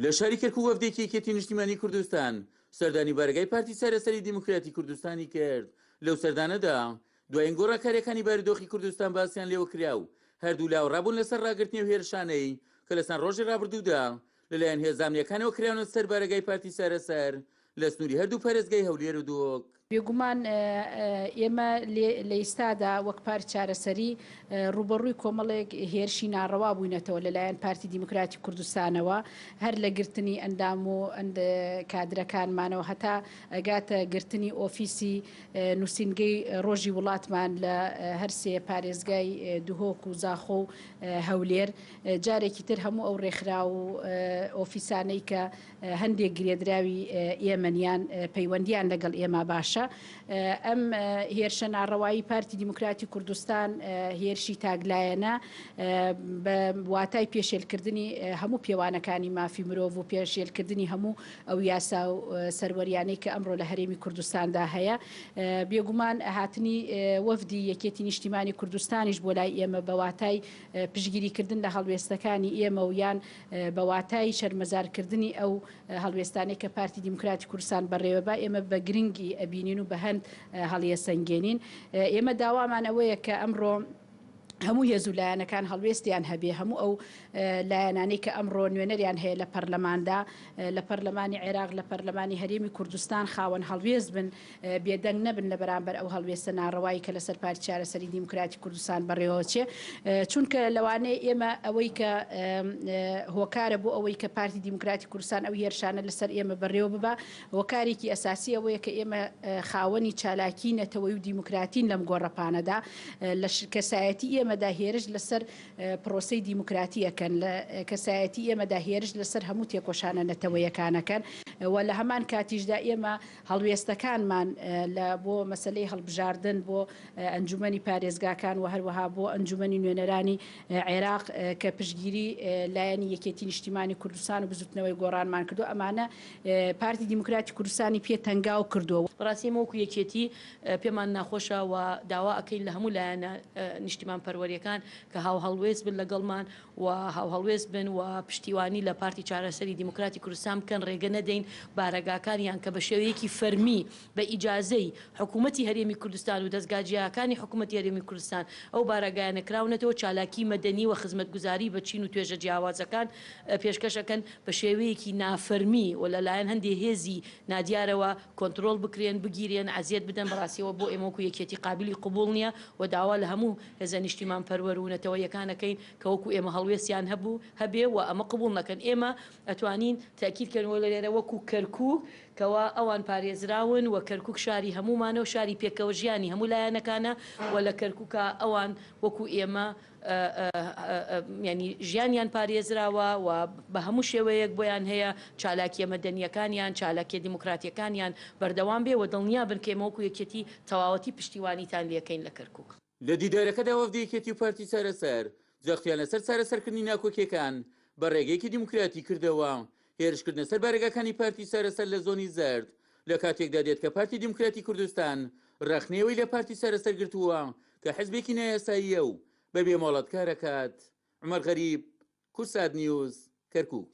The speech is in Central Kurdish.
لە شاری کەرکوک وەفدێکی یەکێتی نیشتیمانی کوردستان سەردانی بارەگای پارتی چارەسەری دیموکراتی کوردستانی کرد، لەو سەردانەدا دوایین گۆڕانکارییەکانی بارودۆخی کوردستان باسیان لێوە کرا و هەردوولا ڕابوون لەسەر ڕاگرتنی ئەو هێرشانەی کە لە چەند ڕۆژی ڕابردوودا لەلایەن هێزە ئەمنییەکانەوە کراونەتە سەر بارەگای پارتی چارەسەر لە سنووری هەردوو پارێزگای هەولێر و دهۆک. بێگومان ئێمە لە ئیستادا وەک پارتی چارەسەری ڕووبەڕووی کۆمەڵێک هێرشی ناڕەوا بووینەتەوە لەلایەن پارتی دیموکراتی کوردستانەوە هەر لە گرتنی ئەندام و کادرەکانمانەوە هەتا ئەگاتە گرتنی ئۆفیسی نووسینگەی ڕۆژی وڵاتمان لە هەرسێ پارێزگای دهۆک و زاخۆ و هەولێر جارێکی تر هەموو ئەو ڕێکخراو و ئۆفیسانەی کە هەندێک گرێدراوی ئێمەن یان پەیوەندیان لەگەڵ ئێمە باشە. ئەم هێرشە ناڕەوایی پارتی دیموکراتی کوردستان هێرشی تاکلایەنە بە واتای پێشێلکردنی هەموو پێوانەکانی مافی مرۆڤ و پێشێلکردنی هەموو ئەو یاسا و سەروەریانەی کە ئەمڕۆ لە هەرێمی کوردستاندا هەیە. بێگومان هاتنی وەفدی یەکێتی نیشتیمانی کوردستانیش بۆ لای ئێمە بە واتای پشتگیریکردن لە هەڵوێستەکانی ئێمە و یان بە واتای شەرمەزارکردنی ئەو هەڵوێستانەی کە پارتی دیموکراتی کوردستان بەڕێوەبا ئێمە بە گرنگی ئەبینین و بە هەند هەڵیەسەنگێنین. ئێمە داوامان ئەوەیە کە ئەمڕۆ هەموو هێز و لایەنەکان هەڵوێستیان هەبێ، هەموو ئەو لایەنانەی کە ئەمڕۆ نوێنەریان هەیە لە پەرلەماندا، لە پەرلەمانی عێراق، لە پەرلەمانی هەرێمی کوردستان خاوەن هەڵوێست بن، بێدەنگ نەبن لە بەرامبەر ئەو هەڵوێستە ناڕەوای کە لەسەر پارتی چارەسەری دیموکراتی کوردستان بەڕێوەچێ چونکە لەوانەیە ئێمە ئەوەی کە هۆکارە بۆ ئەوەی کە پارتی دیموکراتی کوردستان ئەو هێرشانە لەسەر ئێمە بەڕێوە ببا هۆکارێکی ئەساسی ئەوەیە کە ئێمە خاوەنی چالاکی نەتەوەی و دیموکراتین لەم گۆڕەپانەدا لە کەسایەتی ئێمەدا هێرش لەسەر پرۆسەی دیموکراتی ئەکەن، لە کەسایەتی ئێمەدا هێرش لەسەر هەموو تێکۆشانە نەتەوەیەکان ئەکەن و لە هەمان کاتیشدا ئێمە هەڵوێستەکانمان لە بۆ مەسەلەی هەڵبژاردن بۆ ئەنجومەنی پارێزگاکان و هەروەها بۆ ئەنجومەنی نوێنەرانی عێراق کە پشتگیری لایەنی یەکێتی نیشتیمانی کوردستان و بزوتنەوەی گۆڕانمان کردوە ئەمانە پارتی دیموکراتی کوردستانی پێ تەنگاو کردوە. بەڕاستی ئێمە وەکو یەکێتی پێمان ناخۆشە و داوا ئەکەین لە هەموو لایەنە نیشتیمانپەروەریەکان کە هاوهەڵوێست بن لەگەڵمان و هاوهەڵوێست بن و پشتیوانی لە پارتی چارەسەری دیموکراتی کوردستان بکەن، رێگە نەدەین بارەگاکانیان کە بە شێوەیەکی فەرمی بە ئیجازەی حکوومەتی هەرێمی کوردستان و دەزگا جیاکانی حکوومەتی هەرێمی کوردستان ئەو بارەگایانە کراونەتەوە چالاکی مەدەنی و خزمەتگوزاری بە چین و توێژە جیاوازەکان پێشکەش ئەکەن بە شێوەیەکی نافەرمی و لە لایەن هەندێ هێزی نادیارەوە کۆنترۆڵ بکرێن، بگیرێن، ئەزیەت بدەن، بەڕاستی ئەوە بۆ ئێمە وەکو یەکێتی قابیلی قبوڵ نییە و داوا لە هەموو هێزە نیشتیمانپەروەر و نەتەوەییەکان ئەکەین کە وەکو ئێمە هەڵوێستیان هەبوو هەبێ و ئەمە قبوڵ نەکەن. ئێمە ئەتوانین تەئکید کەینەوە لێرە وەکو کەرکوک کەوا ئەوان پارێزراون و کەرکوک شاری هەموومانە و شاری پێکەوە ژیانی هەموو لایەنەکانە و لە کەرکوکا ئەوان وەکو ئێمە یانی ژیانیان پارێزراوە و بە هەموو شێوەیەک بۆیان هەیە چالاکییە مەدەنییەکانیان، چالاکییە دیموکراتییەکانیان بەردەوام بێ و دڵنیا بن کە ئێمە وەکو یەکێتی تەواوەتی پشتیوانیتان لێکەین لە کەرکوک. لە دیدارەکەدا وەفدی یەکێتی و پارتی چارەسەر جەختیان لەسەر چارەسەرکردنی ناکۆکییەکان بە ڕێگەیەکی دیموکراتی کردەوە، هێرشکردنە سەر بارەگاکانی پارتی چارەسەر لە زۆنی زەرد لە کاتێکدا دێت کە پارتی دیموکراتی کوردستان ڕەخنەی ئەوەی لە پارتی چارەسەر گرتووە کە حزبێکی نایاساییە و بەبێ مۆڵەت کارەکات. عومەر غەریب، کوردسات نیوز، کەرکوک.